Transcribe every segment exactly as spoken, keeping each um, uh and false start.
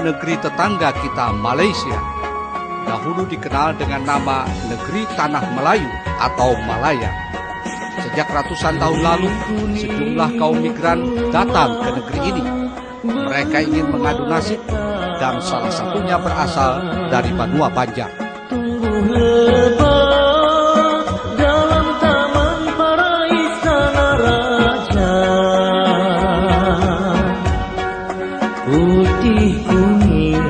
negeri tetangga kita, Malaysia. Dahulu dikenal dengan nama Negeri Tanah Melayu atau Malaya. Sejak ratusan tahun lalu, sejumlah kaum migran datang ke negeri ini. Mereka ingin mengadu nasib dan salah satunya berasal dari Banua Banjar. Tumbuh lebat dalam taman para istana raja. Putih kuning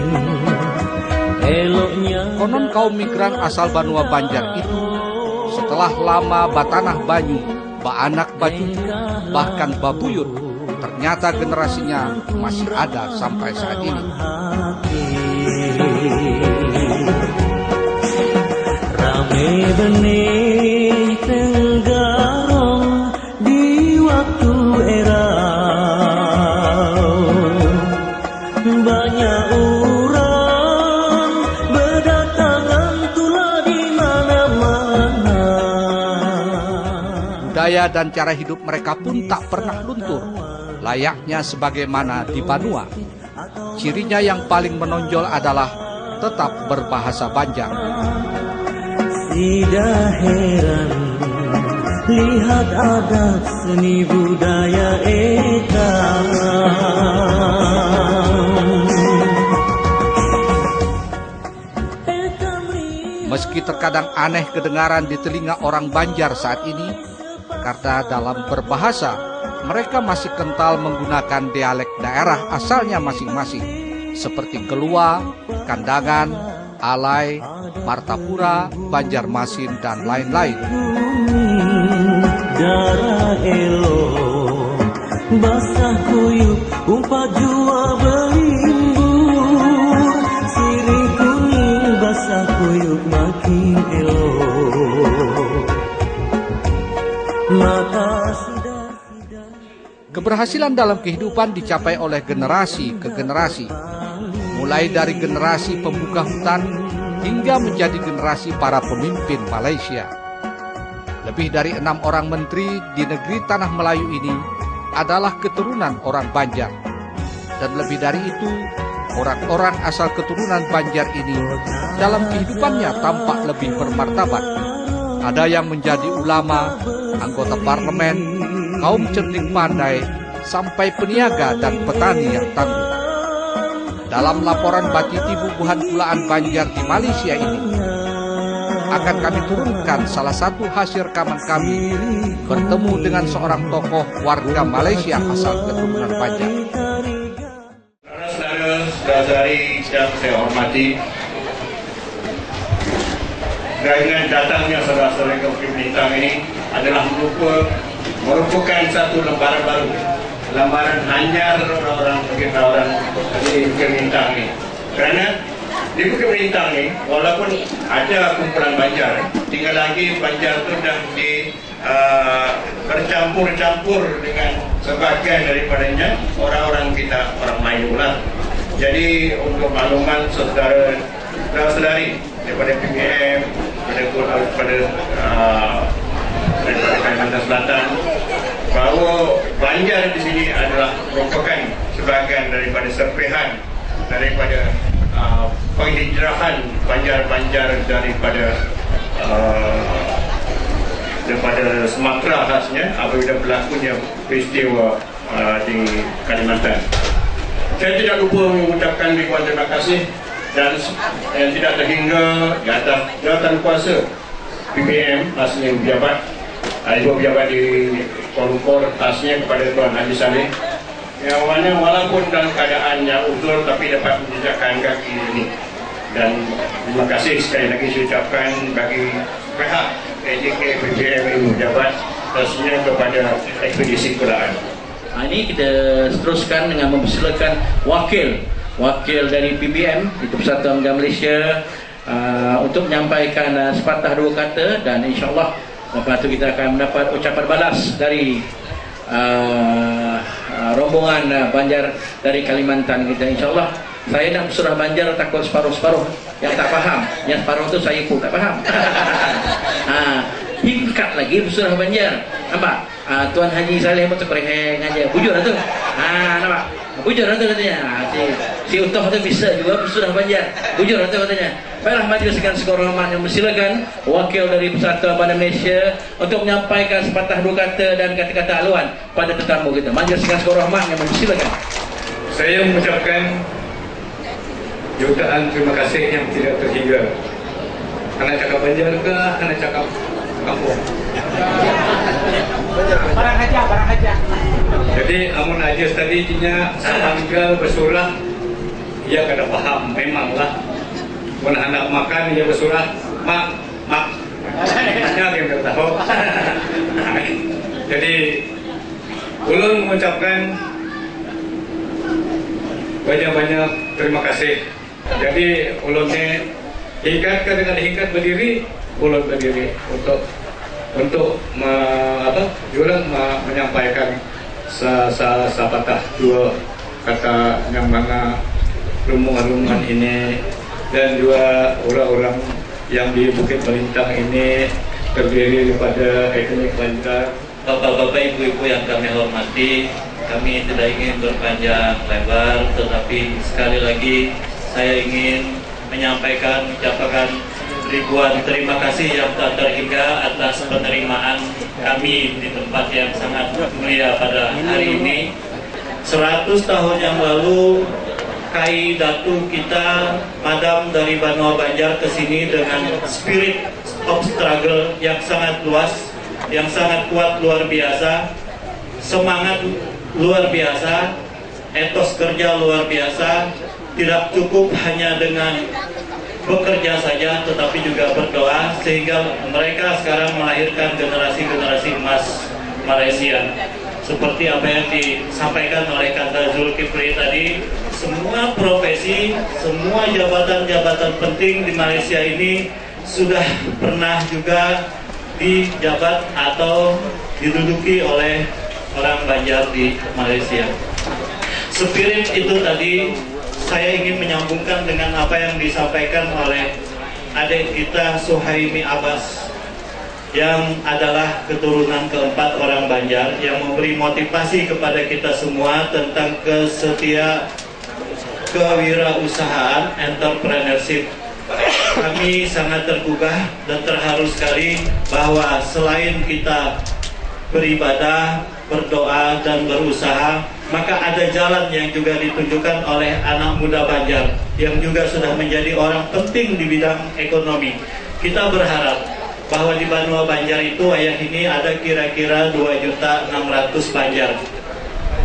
eloknya. Konon kaum migran asal Banua Banjar itu setelah lama batanah banyu, baanak bacucu, bahkan babuyut, ternyata generasinya masih ada sampai saat ini. Rame benih tenggarong di waktu erau. Banyak orang berdatangan tulah di mana-mana. Budaya dan cara hidup mereka pun tak pernah luntur, layaknya sebagaimana di Banua. Cirinya yang paling menonjol adalah tetap berbahasa Banjar. Sida heran lihat adat seni budaya ikam. Meski terkadang aneh kedengaran di telinga orang Banjar saat ini, karena dalam berbahasa, mereka masih kental menggunakan dialek daerah asalnya masing-masing, seperti Kelua, Kandangan, Alai, Martapura, Banjarmasin, dan lain-lain. Darah elo, basah kuyup, umpat jua belimbur. Sirih kuning, basah kuyup, makin elo. Mata sidar-sidar. Keberhasilan dalam kehidupan dicapai oleh generasi ke generasi, mulai dari generasi pembuka hutan hingga menjadi generasi para pemimpin Malaysia. Lebih dari enam orang menteri di negeri Tanah Melayu ini adalah keturunan orang Banjar. Dan lebih dari itu, orang-orang asal keturunan Banjar ini dalam kehidupannya tampak lebih bermartabat. Ada yang menjadi ulama, anggota parlemen, kaum cerdik pandai, sampai peniaga dan petani yang tangguh. Dalam laporan Batiti Bubuhan Kulaan Banjar di Malaysia ini, akan kami turunkan salah satu hasil rekaman kami bertemu dengan seorang tokoh warga Malaysia asal keturunan Banjar. Saudara-saudara, saudara-saudari yang saya hormati, dengan datangnya saudara-saudara ke Bukit Bintang ini adalah merupa-, merupakan satu lembaran baru, lembaran hanyar orang-orang kita orang di Bukit Bintang ini. Kerana di Bukit Bintang ni, walaupun ada kumpulan Banjar, tinggal lagi Banjar tu dah di, uh, bercampur-campur dengan sebahagian daripadanya orang-orang kita, orang Melayu lah. Jadi, untuk makluman saudara, saudara-saudari daripada P B M, daripada, daripada, uh, daripada Kalimantan Selatan, bahawa Banjar di sini adalah merupakan sebahagian daripada serpihan daripada, uh, penghijrahan Banjar-Banjar daripada, uh, daripada Sumatera khasnya apabila berlakunya peristiwa, uh, di Kalimantan. Saya tidak lupa mengucapkan ribuan terima kasih dan s-, yang tidak terhingga di atas jawatan kuasa P B M, khasnya pejabat, uh, ibu pejabat di Kuala Lumpur, khasnya kepada Tuan Haji Saleh, yang mana walaupun dalam keadaan yang uzur tapi dapat menjejakkan kaki ini. Dan terima kasih sekali lagi saya ucapkan bagi pihak K J K, P B M, ibu pejabat, khususnya kepada ekspedisi kulaan. Nah, ini kita seteruskan dengan mempersilakan wakil, wakil dari P B M, itu Persatuan Banjar Malaysia, uh, untuk menyampaikan, uh, sepatah dua kata, dan insyaallah lepas tu kita akan mendapat ucapan balas dari, uh, uh, rombongan, uh, Banjar dari Kalimantan kita, insyaallah. Saya nak bersurah Banjar takut separuh-separuh yang tak paham. Yang separuh tu saya pun tak paham. Ha, tingkat lagi bersurah Banjar. Nampak? Ah, Tuan Haji Saleh pun terperiheng aja. Bujur lah tu. Ah, nampak? Bujur lah tu katanya. Ah, si, Si Utoh tu bisa jua sudah Banjar. Bujur tu katanya. Baiklah, majelis dengan segala hormat yang mensilakan wakil dari Persatuan Bank Indonesia untuk menyampaikan sepatah dua kata dan kata-kata haluan pada tetamu kita. Majelis dengan segala hormat yang mensilakan. Saya mengucapkan jutaan terima kasih yang tidak terhingga. Anak cakap Banjar kah, anak cakap kampung? Barang haja, barang haja. Jadi, amun Ajis tadi inya samanggal basurah, iya kada paham, memanglah. Mun handak makan, iya basurah, "Mak, mak." Inya gin kada tahu. Jadi, ulun mengucapkan banyak-banyak terima kasih. Jadi, ulun ni hingkat kada kada hingkat badiri, ulun badiri untuk, untuk me-, apa, jurang me-, menyampaikan sa-, sa-, sapatah dua kata yang mana rumah-rumah ini dan juga orang-orang yang di Bukit Melintang ini terdiri daripada etnik Banjar. Bapak-bapak, ibu-ibu yang kami hormati, kami tidak ingin berpanjang lebar, tetapi sekali lagi saya ingin menyampaikan ucapan ribuan terima kasih yang tak terhingga atas penerimaan kami di tempat yang sangat mulia pada hari ini. Seratus tahun yang lalu, Kai Datu kita, Madam dari Banua Banjar ke sini dengan spirit of struggle yang sangat luas, yang sangat kuat, luar biasa, semangat luar biasa, etos kerja luar biasa, tidak cukup hanya dengan bekerja saja, tetapi juga berdoa, sehingga mereka sekarang melahirkan generasi-generasi emas Malaysia. Seperti apa yang disampaikan oleh kata Zulkifli tadi, semua profesi, semua jabatan-jabatan penting di Malaysia ini sudah pernah juga dijabat atau diduduki oleh orang Banjar di Malaysia. Spirit itu tadi saya ingin menyambungkan dengan apa yang disampaikan oleh adik kita Suhaimi Abbas, yang adalah keturunan keempat orang Banjar, yang memberi motivasi kepada kita semua tentang kesetia kewirausahaan, entrepreneurship. Kami sangat tergugah dan terharu sekali bahwa selain kita beribadah, berdoa, dan berusaha, maka ada jalan yang juga ditunjukkan oleh anak muda Banjar yang juga sudah menjadi orang penting di bidang ekonomi. Kita berharap bahwa di Banua Banjar itu wayah ini ada kira-kira dua juta enam ratus Banjar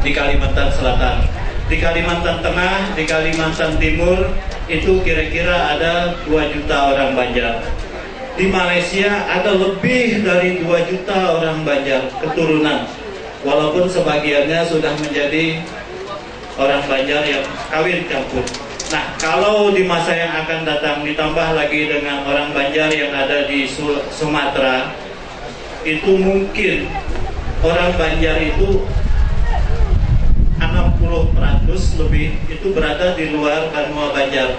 di Kalimantan Selatan. Di Kalimantan Tengah, di Kalimantan Timur itu kira-kira ada dua juta orang Banjar. Di Malaysia ada lebih dari dua juta orang Banjar keturunan. Walaupun sebagiannya sudah menjadi orang Banjar yang kawin campur. Nah, kalau di masa yang akan datang ditambah lagi dengan orang Banjar yang ada di Su-, Sumatera, itu mungkin orang Banjar itu enam puluh peratus lebih itu berada di luar Banua Banjar.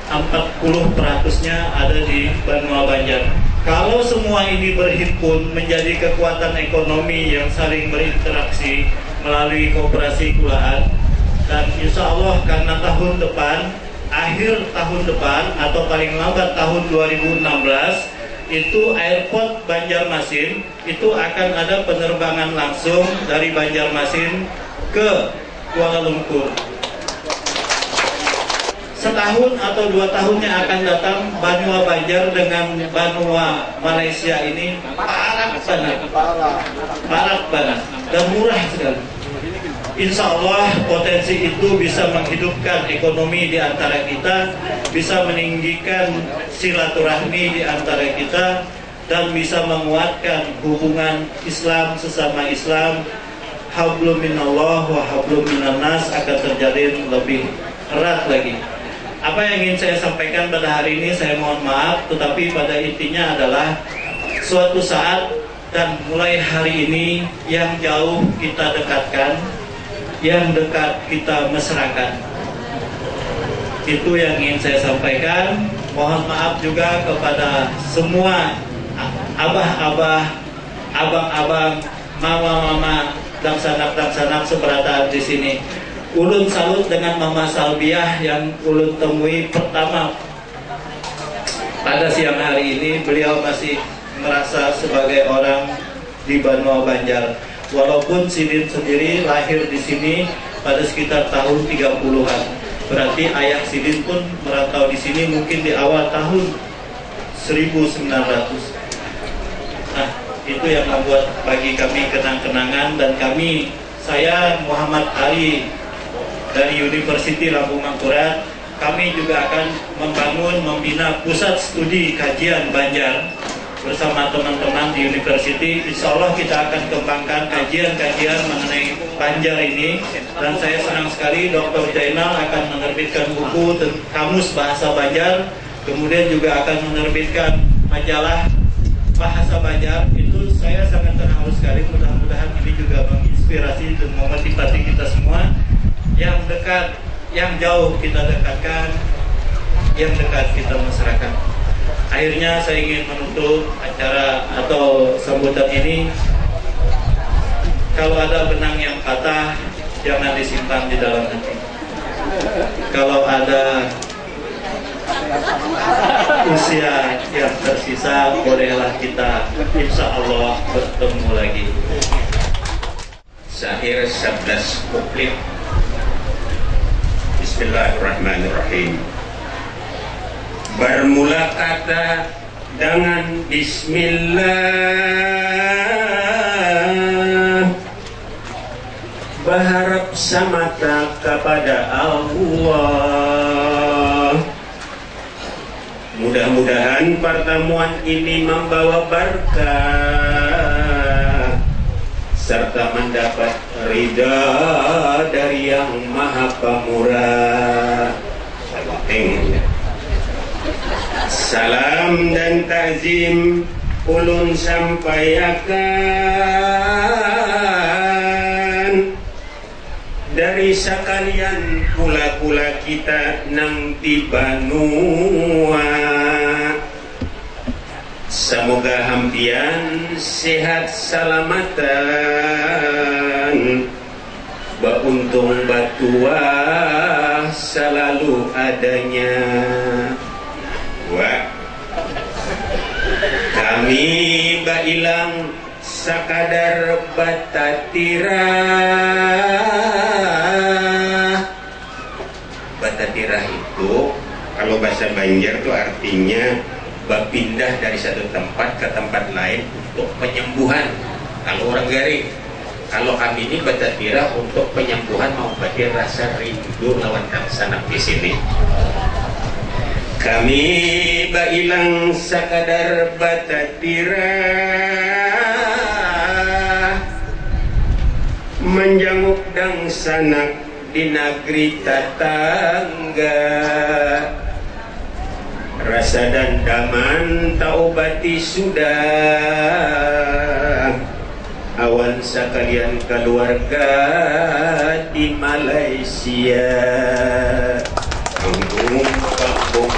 Empat puluh peratusnya ada di Banua Banjar. Kalau semua ini berhimpun menjadi kekuatan ekonomi yang saling berinteraksi melalui koperasi kulaan, dan insya Allah karena tahun depan, akhir tahun depan atau paling lambat tahun dua ribu enam belas, itu airport Banjarmasin itu akan ada penerbangan langsung dari Banjarmasin ke Kuala Lumpur. Setahun atau dua tahun yang akan datang, Banua Banjar dengan Banua Malaysia ini parak banget. Parak banget. Dan murah sekali. Insya Allah potensi itu bisa menghidupkan ekonomi di antara kita, bisa meninggikan silaturahmi di antara kita, dan bisa menguatkan hubungan Islam sesama Islam, hablum minallah wa hablum minannas akan terjalin lebih erat lagi. Apa yang ingin saya sampaikan pada hari ini, saya mohon maaf, tetapi pada intinya adalah suatu saat dan mulai hari ini yang jauh kita dekatkan, yang dekat kita mesrakan. Itu yang ingin saya sampaikan. Mohon maaf juga kepada semua abah-abah, abang-abang, mama-mama, dangsanak-dangsanak seberataan di sini. Ulun salut dengan Mama Salbiah yang ulun temui pertama pada siang hari ini. Beliau masih merasa sebagai orang di Banua Banjar. Walaupun sidin sendiri lahir di sini pada sekitar tahun tiga puluhan. Berarti ayah sidin pun merantau di sini mungkin di awal tahun seribu sembilan ratus. Nah, itu yang membuat bagi kami kenang-kenangan, dan kami, saya Muhammad Ali dari University Lampung Mangkurat, kami juga akan membangun, membina pusat studi kajian Banjar bersama teman-teman di university. Insya Allah kita akan kembangkan kajian-kajian mengenai Banjar ini. Dan saya senang sekali Doktor Zainal akan menerbitkan buku ten- Kamus Bahasa Banjar. Kemudian juga akan menerbitkan majalah Bahasa Banjar. Itu saya sangat terharu sekali. Mudah-mudahan ini juga menginspirasi dan memotivasi kita semua yang dekat, yang jauh kita dekatkan, yang dekat kita mesrakan. Akhirnya saya ingin menutup acara atau sambutan ini. Kalau ada benang yang patah, jangan disimpan di dalam hati. Kalau ada usia yang tersisa, bolehlah kita insya Allah bertemu lagi. Syair sebelas kuplit. Bismillahirrahmanirrahim. Bermula kata dengan Bismillah, baharap samata kapada Allah. Mudah-mudahan pertemuan ini membawa berkah serta mendapat ridha dari Yang Maha Pemurah. Salam dan takzim ulun sampaiakan dari sakalian kula-kula kita nang di banua. Samoga hampian sehat salamatan, bauntung batuah salalu adanya. Wah. Kami bailang sakadar batatirah. Batatirah itu kalau bahasa Banjar tuh artinya bapindah dari satu tempat ke tempat lain untuk penyembuhan. Kalau orang garing, kalau kami ini batatirah untuk penyembuhan mengobati rasa rindu lawan dangsanak di sini. Kami bailang sakadar batatirah, manjanguk dangsanak di nagri tatangga. Rasa dandaman taubati sudah awan sakalian kaluarga di Malaysia. Kampung, kampung.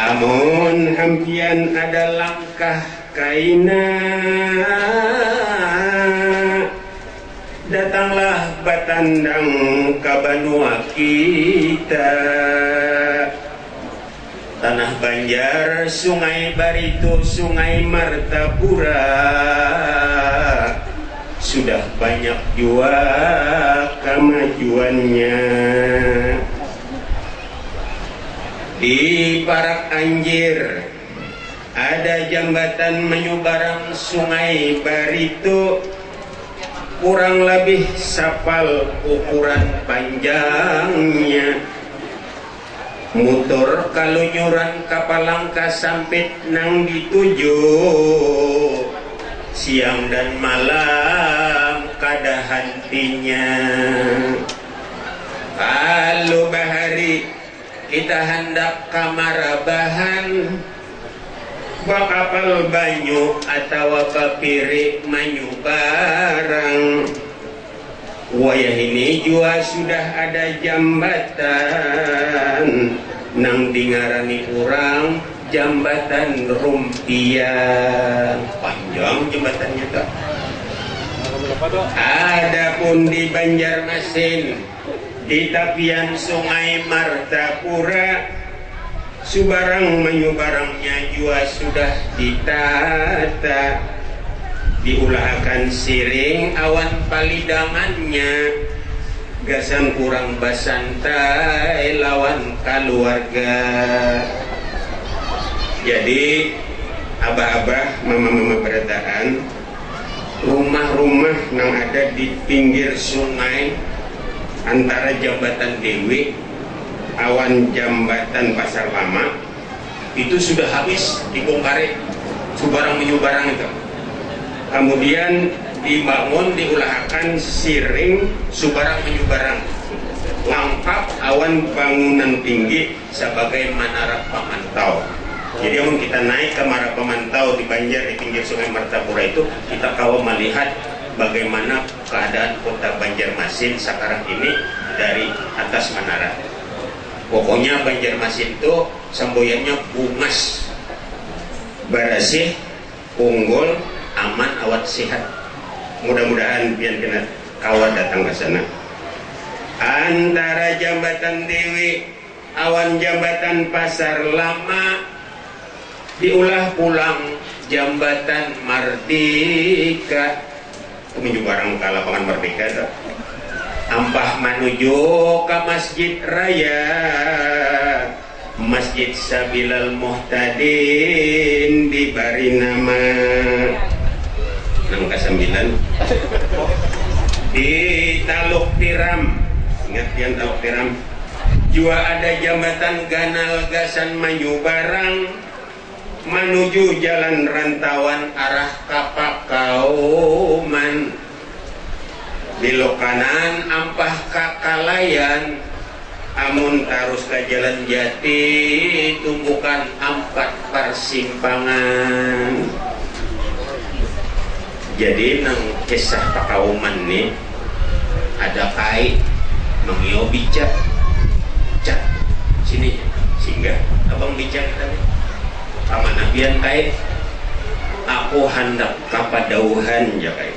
Amun hampian ada langkah kaina, datanglah batandang ka banua kita. Tanah Banjar, Sungai Baritu, Sungai Martapura, sudah banyak jua kamajuannya. Di parak Anjir, ada jambatan manyubarang Sungai Baritu, kurang labih sapal ukuran panjangnya. Mutur kalunyuran ka palangka sampit nang dituju, siang dan malam kada hantinya. Kalu bahari kita handak ka Marabahan, bakapal banyu atawa bapiri manyubarang. Wayah ini jua sudah ada jambatan nang dingarani urang Jambatan Rumpia. Panjang jambatannya, Kak. Adapun di Banjarmasin, di tapian Sungai Martapura, subarang manyubarangnya jua sudah ditata, diulahakan siring awan palidangannya, gasan urang basantai lawan kaluarga. Jadi, abah-abah, mama-mama barataan, rumah-rumah nang ada di pinggir sungai antara Jambatan Dewi awan Jambatan Pasar Lama itu sudah habis dibongkari, subarang menyubarang itu. Kemudian dibangun, diulahakan siring subarang menyubarang, lengkap awan bangunan tinggi sebagai menara pemantau. Jadi, amun kita naik ke menara pemantau di Banjar, di pinggir Sungai Martapura itu, kita kawa melihat bagaimana keadaan kota Banjarmasin sekarang ini dari atas menara. Pokoknya, Banjarmasin itu semboyannya bungas, barasih, unggul, aman, awat, sihat. Mudah-mudahan pian kena kawa datang ke sana. Antara Jambatan Dewi awan Jambatan Pasar Lama diulah pulang Jambatan Mardika. Menuju barang ke lapangan Merdeka tu. Ampah manuju ke Masjid Raya, Masjid Sabilal Muhtadin dibari nama nang kasambilan di Taluk Tiram. Ingat pian Taluk Tiram? Jua ada jambatan ganal gasan manyubarang manuju jalan rantauan arah Kapakauman. Belok kanan ampah ka Kalayan, amun tarus ka Jalan Jati tumbukan ampat parsimpangan. Jadi, nang kisah Pakauman ni, ada kai mangiau bica. Cak, sini, singgah abang bica kita ni. Kamana pian, kai? Aku handak ka Padauhan, ja kai.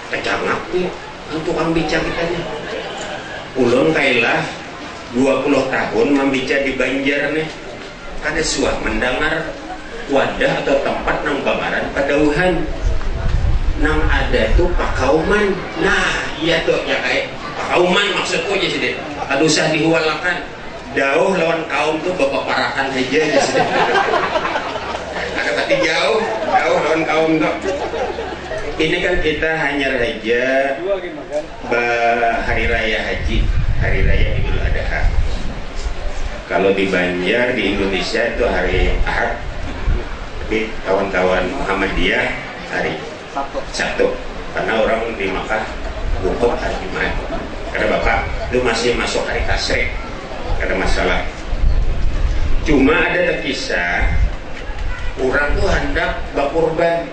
Kacangak ni nang tukang bica kita ni. Ulun kailah dua puluh tahun mambica di Banjar nih. Kada suah mendangar wadah atau tempat nang bangaran Padauhan. Nang ada tu Pakauman. Nah, iya tu, ya kai. Pakauman maksudku, ya sidin. Kada usah dihualakan. Dauh lawan kaum tu bapaparakan haja, ya sidin. Kada pati jauh, dauh lawan kaum tu. Ini kan kita hanyar haja ba hari raya haji, hari raya Idul Adha. Kalau di Banjar, di Indonesia itu hari Ahad, tapi kawan-kawan Muhammadiyah hari Sabtu. Karena orang di Makkah wukuf hari Jumat. Karena bapak itu masih masuk hari tasrik, kada masalah. Cuma ada terkisah, orang tuh hendak bakurban,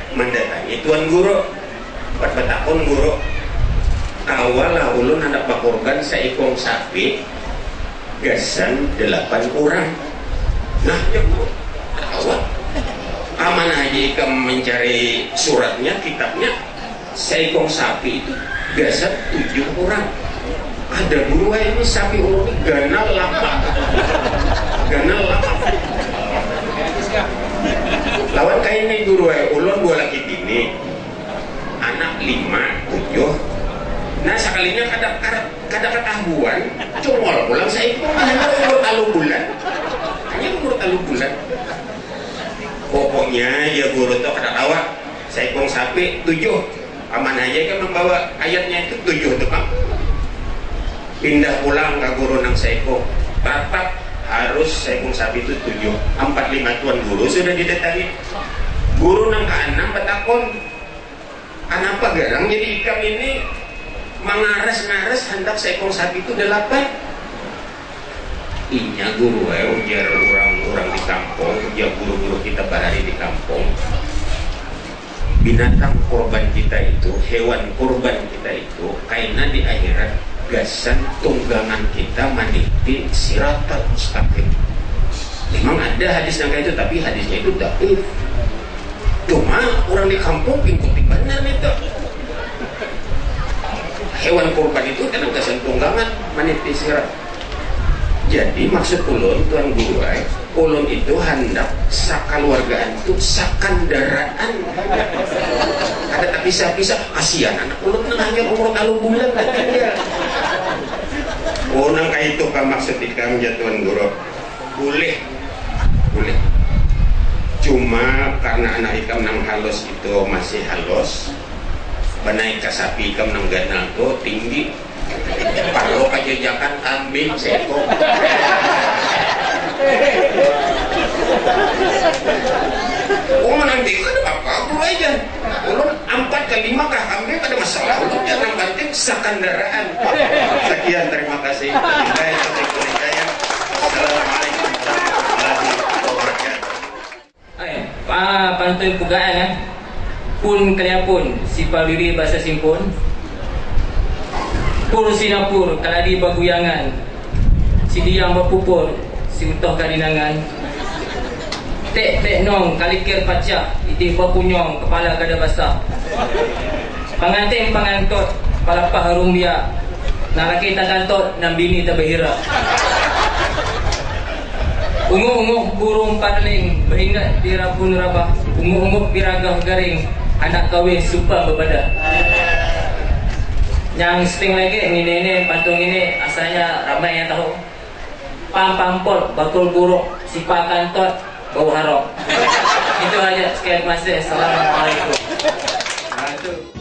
mendatangi tuan guru, bat batakun guru, kawalah ulun handak bakurban saikung sapi gasan delapan orang. Nah, ya guru, kawa. Kamana haja ikam mencari suratnya, kitabnya, saikung sapi itu gasan tujuh orang. Ada guru, wah, ini sapi ulun ini ganal lapa. Ganal lapa. Lawan kain nih guru, wah, ulun dua laki bini. Anak lima, tujuh. Nah, sekalinya kada kada kada ketahuan, cungol pulang saikung, hanya umur talu bulan. Hanya umur talu bulan. Pokoknya ya guru tuh kada kawa, saikung sapi tujuh. Aman aja kan membawa ayatnya itu tujuh tuh, Pak. Pindah pulang ke guru nang saikung. Tatap harus saikung sapi itu tujuh. Empat lima tuan guru sudah didatangi. Guru nang keenam batakun, "Kanapa garang jadi ikam ini mangaras-ngaras handak saikung sapi itu dalapan?" "Inya guru eh," ujar orang-orang di kampung, ujar guru-guru kita bahari di kampung. Binatang kurban kita itu, hewan kurban kita itu, kaina di akhirat gasan tunggangan kita maniti siratal mustaqim. Memang ada hadis yang kayak itu, tapi hadisnya itu dhaif. Cuma orang di kampung pintuti banar itu. Hewan kurban itu kadang gasan tunggangan maniti sirah. Jadi maksud ulun, Tuan Guru ai, ulun itu handak sakaluargaan tu sakandaraan. Kada tapisah-pisah, kasian anak ulun nang hanyar umur talu bulan lah tinggal. Oh, nang kaitu kah maksud ikam ja, Tuan Guru? Bulih, bulih. Cuma karna anak ikam nang halus itu masih halus, banaik ka sapi ikam nang ganal tu tinggi. Parlu kajajakan kambing seekor. Oh, menanti kada apa-apa, Guru ai jar. Ulun ampat ka lima kah kambing kada masalah, ulun jar, nang panting sakandaraan. Sakian, tarima kasih. Wabillahi taufiq wal hidayah. Assalamualaikum warahmatullahi wabarakatuh. Ai, pa, pantun pugaan, ah. Pun kaliapun, si palwiri basasimpun. Pur sinapur, kaladi baguyangan. Si diang bapupur, si utoh karinangan. Tek tek nong, kalikir pacah, itih bakunyong, kapala kada basah. Pangantin pangantot, palapah harum bia. Nang laki takantot, nang bini tabahira. Ungu-ungu burung parling, bahingat di rabun rabah. Ungu-ungu biragah garing, anak kawin supa babadah. Yang sting lagi, ngini ini, pantun ini asalnya ramai yang tahu. Pam pampur, bakul buruk, sipa kantot, bau harok. Itu aja, sekian, terima kasih. Assalamualaikum. Nah, itu.